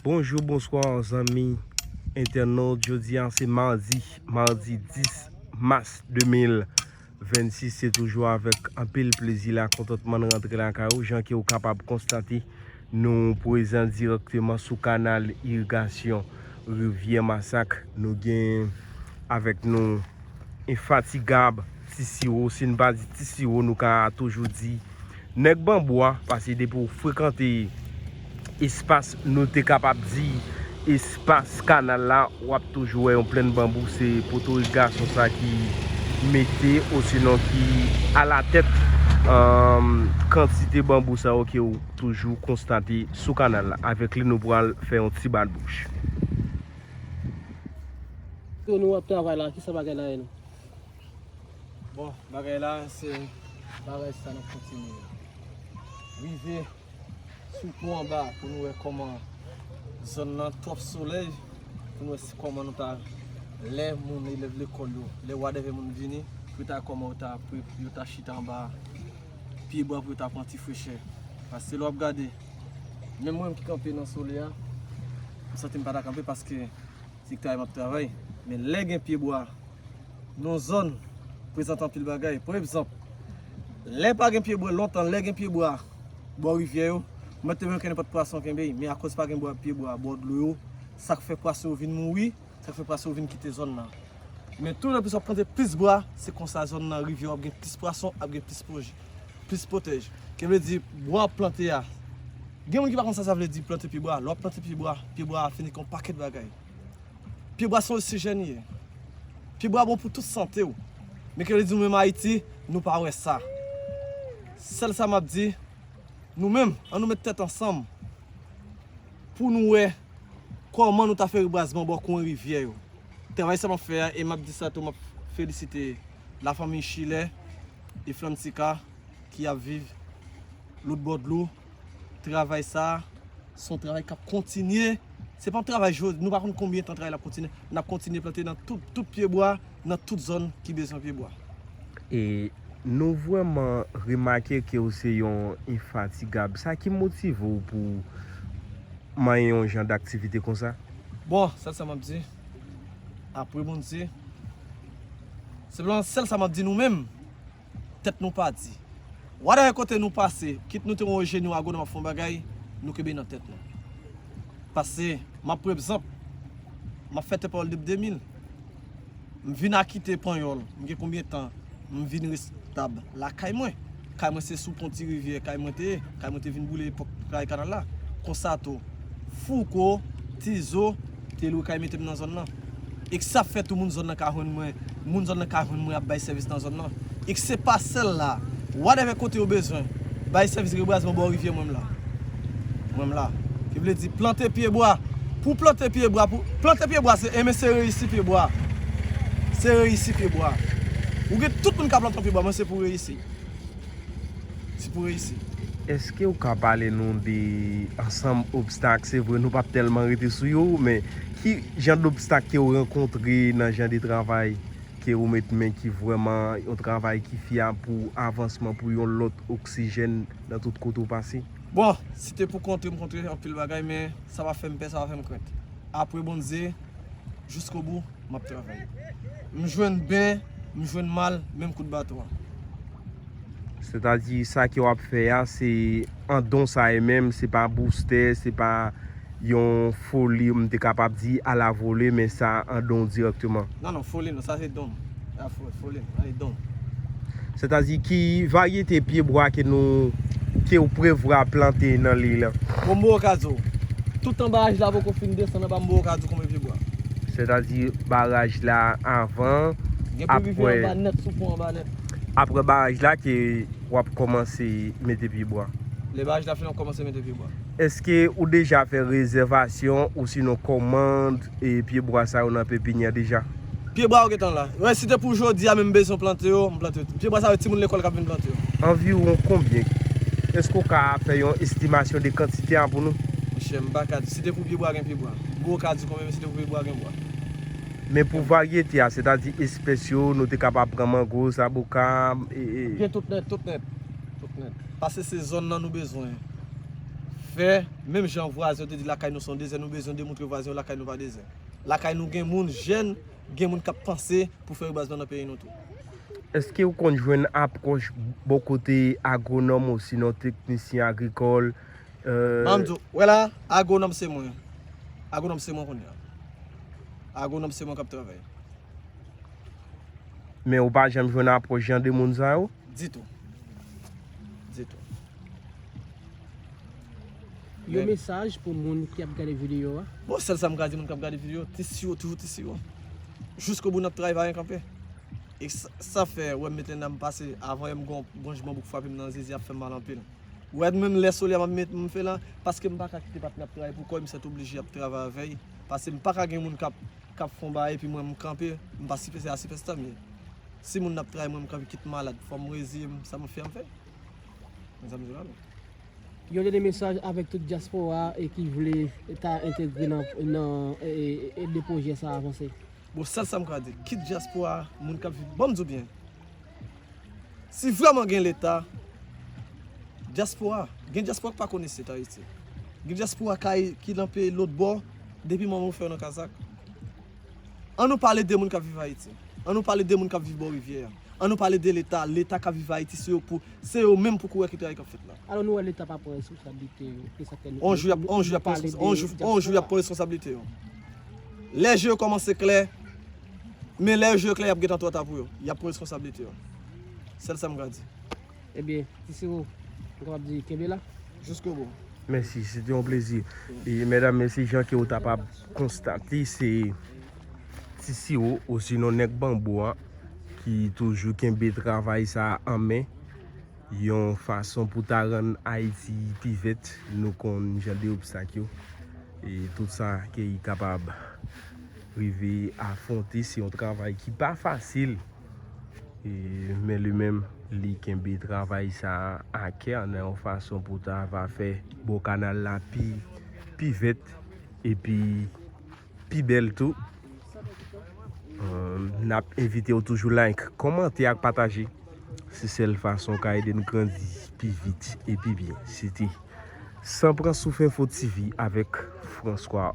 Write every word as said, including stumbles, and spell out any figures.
Bonjou, bonswa, zanmi entènot. Jodi a, se madi, madi dis mas de mil vennsis. Se toujou avèk anpil plezi la, kontantman n rantre lakay ou. Jan ke ou kapab konstate, nou prezan dirèkteman sou kanal irigasyon Rivyè Masak. Nou gen avèk nou enfatigab Ti Siwo. Si n pa di Ti Siwo, nou ka toujou di Nèg Banbou a, paske depi w frekante espas, nou te kapab di espas kanal la, w ap toujou wè yon plenn banbou. Se poto irigasyon sa ki mete, osinon ki alatèt, um, kantite banbou sa yo ke w toujou konstate sou kanal la. Avèk li, nou pral fè yon ti bat bouch. Kote nou ap travay la, kisa bagay la ye non? Bon, bagay la, se bagay sa n ap kontinye. Rive sou pon anba pou nou wè kòman zòn nan twòp solèy, pou nou wè si kòman nou ta, lè moun elèv lekòl yo, lè wadèvè moun vini, pou ta kòman yo ta, pou yo ta chita anba pyebwa pou yo ta pran ti frechè. Paske lè w ap gade, menm mwen menm ki kanpe nan solèy a, m santi m pa ta kanpe paske se travay m ap travay. Men lè gen pyebwa, nan zòn prezante anpil bagay. Pa egzanp, lè pa gen pyebwa, lontan, lè gen pyebwa bò rivyè yo, ou mèt te wè kenpòt pwason kenbe, men akoz pa gen bwa, pyebwa bò dlo yo, sa k fè pwason yo vin mouri, sa k fè pwason yo vin kite zòn nan. Men tou le plis w ap plante plis bwa, se konsa zòn nan, rivyè yo ap gen plis pwason, ap gen plis pwojè, plis pwotèj. Ki vle di, bwa w ap plante a, gen moun ki pa konn sa sa vle di plante pyebwa. Lè w ap plante pyebwa, pyebwa a fini kon pakèt bagay. Pyebwa se yon oksijèn li ye. Pyebwa bon pou tout sante w. Men ke li di nou menm Ayiti, nou pa wè sa. Sèl sa m ap di, nou menm, ann nou met tèt ansanm pou nou wè kòman nou ta fè rebwazman bò kwen rivyè yo. Travay sa m ap fè a, e m ap di sa tou, m ap felisite lafanmi Chilè e Flantika ki ap viv lòt bò dlo. Travay sa a, se yon travay k ap kontinye. Se pa yon travay jodi, nou pa konn konbyen tan travay la ap kontinye. N ap kontinye plante nan tout, tout pyebwa, nan tout zòn ki bezwen pyebwa. E nou vrèman remake ke w se yon enfatigab. Sa ki motive w pou manyen yon jan daktivite konsa? Bon, sèl sa m ap di, apre Bondye, se sèl sa m ap di nou menm, tèt nou pa di. Whatever kote nou pase, kit nou te yon enjenyè, agwonòm ap fè yon bagay, nou kenbe nan tèt nou. Paske, m ap pran egzanp, m ap fè tèt pawòl depi de mil. M vin a kite Panyòl, m gen konbyen tan, m vin estab lakay mwen. Kay mwen se sou pon ti rivyè, kay mwen te ye, kay mwen te vin boule epòk travay kanal la. Konsa tou, Fouco, Tizo, te lwe kay mete m nan zòn nan. E k sa fè tou moun zòn nan ka jwenn mwen, moun zòn nan ka jwenn mwen ap bay sèvis nan zòn nan. E k se pa sèl la, whatever kote yo bezwen, bay sèvis rebwazman bò rivyè mwen m la. Mwen m la. Ki vle di plante pyebwa. Pou plante pyebwa, pou plante pyebwa se, enben se reyisi pyebwa. Se reyisi pyebwa. Ou gen tout moun ka plante yon pyebwa, men se pou reyisi. Se pou reyisi. Èske w ka pale nou de ansanm obstak? Se vre, nou p ap tèlman rete sou yo, men ki jan d obstak ke w rankontre nan jan de travay ke w met men ki vrèman yon travay ki fyab pou avansman pou yon lòt oksijèn nan tout kote w pase? Bon, si te pou kontre, m kontre anpil bagay, men sa pa fè m pè, sa pa fè m krent. Apre Bondye, jiskobou, m ap travay. M jwenn byen, m jwenn mal, menm kout baton an. Sètadi, sa ke w ap fè a, se an don sa ye menm, se pa boustè, se pa yon foli, m te kapab di, alavole, men sa an don dirèkteman. Non, non, foli non, sa se don. Sa fo-, foli non, sa se don. Sètadi, ki varyete pyebwa ke nou, ke w prevwa plante nan liy lan? Bon, m poko ka di w. Toutan baraj la poko fin desann anba, m poko ka di w konbyen pyebwa. Sètadi, baraj la avan, gen pou rive apre, anba nèt, sou pon anba nèt. Apre baraj la ke w ap kòmanse mete pyebwa. Lè baraj la fini, w kòmanse mete pyebwa. Èske ou deja fè rezèvasyon osinon kòmand e pyebwa sa yo nan pepinyè deja? Pyebwa yo gentan la. Wè, si te pou jodi a menm bezwen plante yo, m plante yo. Pyebwa sa yo, timoun lekòl k ap vin plante yo. Anviwon konbyen? Èske w ka fè yon estimasyon de kantite a pou nou? Monchè, m pa ka di. Si te pou pyebwa, gen pyebwa. M poko ka di konbyen, men si te pou pyebwa, gen bwa. Men pou varyete a, sètadi espès yo, nou te kapab pran mango, zaboka, e, e. Gen tout nèt, tout nèt. Tout nèt. Paske se zòn nan nou bezwen. Fè, menm jan vwazen yo te di lakay nou se yon dezè, nou bezwen demontre vwazen yo lakay nou pa dezè. Lakay nou gen moun jèn, gen moun k ap panse pou fè rebwazman nan peyi nou tou. Èske ou konn jwenn apwòch bò kote agwonòm osinon teknisyen agrikòl? Ban m di w, wè la, agwonòm se mwen. Agwonòm se mwen kounye a. Agwonòm se mwen k ap travay. Men ou pa janm jwenn apwòch jan de moun sa yo? Ditou. Ditou. Yon mesaj pou moun ki ap gade videyo a. Bon, sèl sa m ka di moun k ap gade videyo, ti siwo, toujou ti siwo. Jiskobou n ap travay pa gen kanpe. E sa, sa fè, wè m mete nan m pase, avan yè m gon, gon jman bouk frape m nan zizi ap fè m mal anpil. Wè menm lè solèy m ap met m fè la, paske m pa ka kite patnè ap travay pou kò l, m sètoblije ap travay avè l. Paske m pa ka gen moun k ap, k ap fè yon bagay epi mwen m kanpe, m pa sipè, se a sipèsta m ye. Si moun nan ap travay mwen m kanpe kit m malad, fò m reziye m, sa m fè m fè. Men sa m di la non. Yon dènye mesaj avèk tout dyaspora e ki vle ta entegre nan nan e, e, ede pwojè sa a avanse. Bon, sèl sa m ka di, kit dyaspora, moun k ap viv, ban m di w byen, si vrèman gen leta, dyaspora, gen dyaspora k pa konn isit Ayiti. Gen dyaspora k ay, ki nan peyi lòt bò, depi manman w fè w nan kazak. An nou pale de moun k ap viv Ayiti. An nou pale de moun k ap viv bò rivyè a. An nou pale de leta, leta k ap viv Ayiti, se yo pou, se yo menm pou kourè ki travay k ap fèt la. Alò nou wè leta pa pran responsablite yo. Se sa k fè nou On jou y ap, on jou y ap pran respons-, on jou, on jou y ap pran responsablite yo. Lè je yo kòmanse klè, men lè je yo klè, y ap gentan twò ta pou yo. Y ap pran responsablite yo. Sèl sa m ka di. Ebyen, ti siwo, nou kapab di kenbe la. Jiskobou. Mèsi, se te yon plezi. E medam, mesye, jan ke w ta pab konstate, se ti siwo osinon nèg banbo a ki toujou kenbe travay sa a an men. Yon fason pou ta rann Ayiti pi vèt, nou konn jan de obstak yo. E tout sa ke li kapab rive afwonte, se yon travay ki pa fasil. E, men li menm, li kenbe travay sa a a kè nan yon fason pou ta va fè bò kanal la pi, pi vèt epi pi bèl tou. N ap envite w toujou like, kòmante ak pataje. Se sèl fason w ka ede n grandi pi vit e pi byen. Se te San Pran Souf Enfo T V avèk François.